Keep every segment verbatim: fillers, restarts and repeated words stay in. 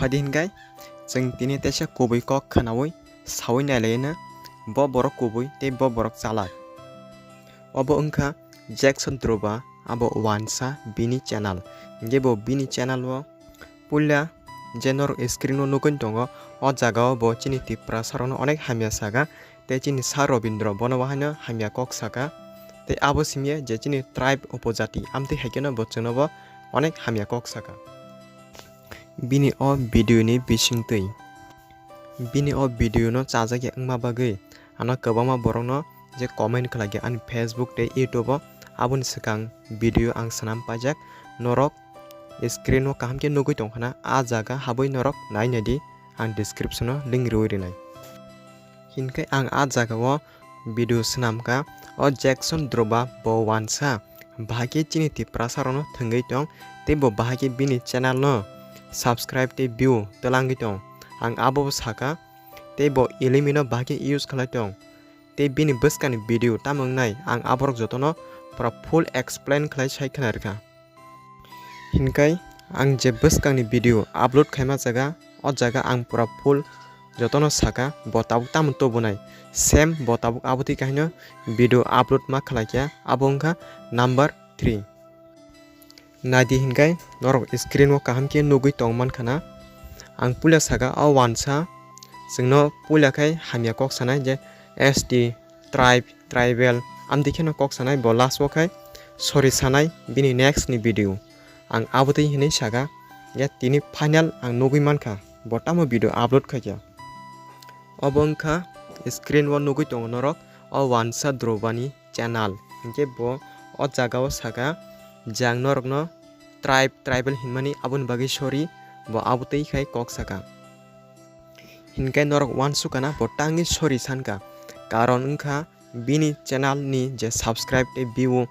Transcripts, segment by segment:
Phadi hinkai chwng tini teisa kubui kok khwnaui saui nailaino, bo borok kubui tei bo borok chalak. Obo wngkha Jackson Druba, abo wansa bini channel. Hinkhe bo bini channel o puila je norok screen o nugwi tongo, o jaga o bo chini Tiprasa rokno onek hamya saka, tei chini Sir Robindra bono bo haino hamya kok saka, tei abo simiya je chini tribe upojati amtwi hai kheno bo chwngno bo onek hamya kok saka. Bini o video ni bisingtwi, bini o video no chajakya wngma bagwi ano kwbangma borokno je comment khlaikha ani Facebook tei YouTube o, aboni swkang video ang swnam paijak, norok screen o kaham khe nugwi tongkhana, a jaga habwi norok nainai di, ang description o link rwui rwnai. Hinkhe ang a jaga o video swnamkha, o Jackson Druba bo wansa, bahai khe chini Tiprasa rokno thwngwi tong, tei bo bahai khe bini channel no subscribe tei view twlangwi tong, ang abo bo saka, tei bo Illumino bahai khe use khlai tong, tei bini bwskangni video tamo wngnai, ang aborok jotono pura full explain khlai sai khna rwkha. Hinkhe ang je bwskangni video upload khaima jaga, o jaga ang pura full jotono saka, bo tabuk tamo tubunai, same bo tabuk abotwi kahaino video upload ma khlaikha, abo wngkha number three. Naidi hinkhe norok screen o kaham khe nugwi tong mankha na, ang puila saka o wansa chwngno puila khai hamya kok sanai je S T, tribe, tribal, amtwi kheno kok sanai, bo last o khai sorry sanai bini next ni video. Ang abotwi hinwi saka, ya tini final ang nugwi mankha, bo tamo video upload khaikha. Obo wngkha screen o nugwi tongo norok, o wansa Drubani channel. Hinkhe bo o jaga o saka, je ang norokno tribe, tribal hinmani aboni bagwi sorry, bo abotwi khai kok saka. Hinkhe norok uansukana bo tangwi sorry sanka, karon wngkha bini channel ni je subscribe tei view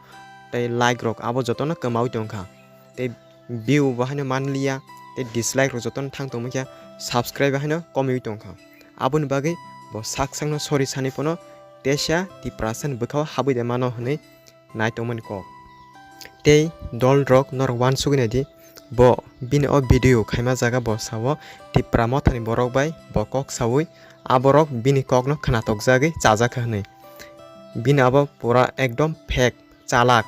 tei like rok abo jotono kwmaui tongkha, tei view bo haino manliya, tei dislike rok jotono thang tongmani khe, subscribe haino komiui tongkha. Aboni bagwi bo sak sakno sorry sani phano teisa Tiprasa ni bwkhao habwi de mano hwnwi nai tongmani kok. Tei dol rok norok uansugwi naidi, bo bini o video khaima jaga bo sao Tipra mothani borok bai bo kok saui aborok bini kokno khwnatok jagwi chajakha hwnwi. Bini abo pura ekdom fake, chalak.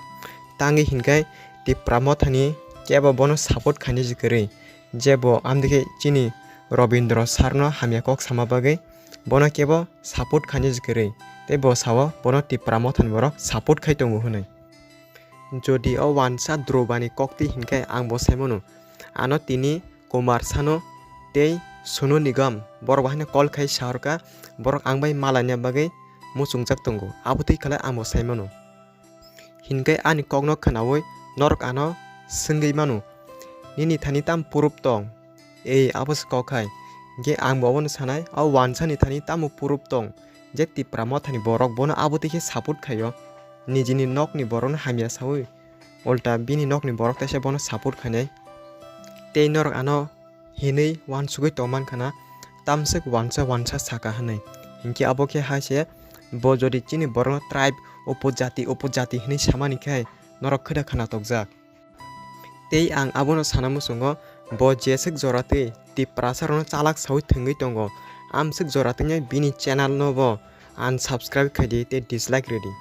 Tangwi hinkhe Tipra mothani kebo bono support khainai je kwrwi, je bo amtwi khe chini Robindra sir no hamya kok sama bagwi bono kebo support khainai je kwrwi, tei bo sao bono Tipra mothani borok support khai tongo hwnwi. Jodi o wansa Drubani koktwi hinkhe ang bo sai mano, ano tini Kumar Sanu tei Sonu Nigam borok bo haino call khai sa rwkha, borok ang bai malaina bagwi muchungjak tongo, abotwi khlai ang bo sai mano. Hinkhe ani kokno khwnaui norok ano swngwi mano, "Nini thani tamo proof tong?" Ei, abo se kok hai. Hinkhe ang bo obono sanai, o wansani thani tamo proof tong je Tipra mothani borok bono abotwi khe support khaio? Nijini nokni borokno hamya saui ulta bini nokni borok teisa bono support khainai. Tei norok ano hinwi uansugwi tongmankha na, tamswk wansa wansa saka hwnwi. Hinkhe abo khe hai se, bo jodi chini borokno tribe, upojati, upojati hwnwi samani khe norok khwda khwnatok jak. Tei ang abono sana muchungo, bo jeswk jora twi Tiprasa rokno chalak saui thwngwi tongo, amswk jora twino bini channel no bo unsubscribe khaidi tei dislike rwdi.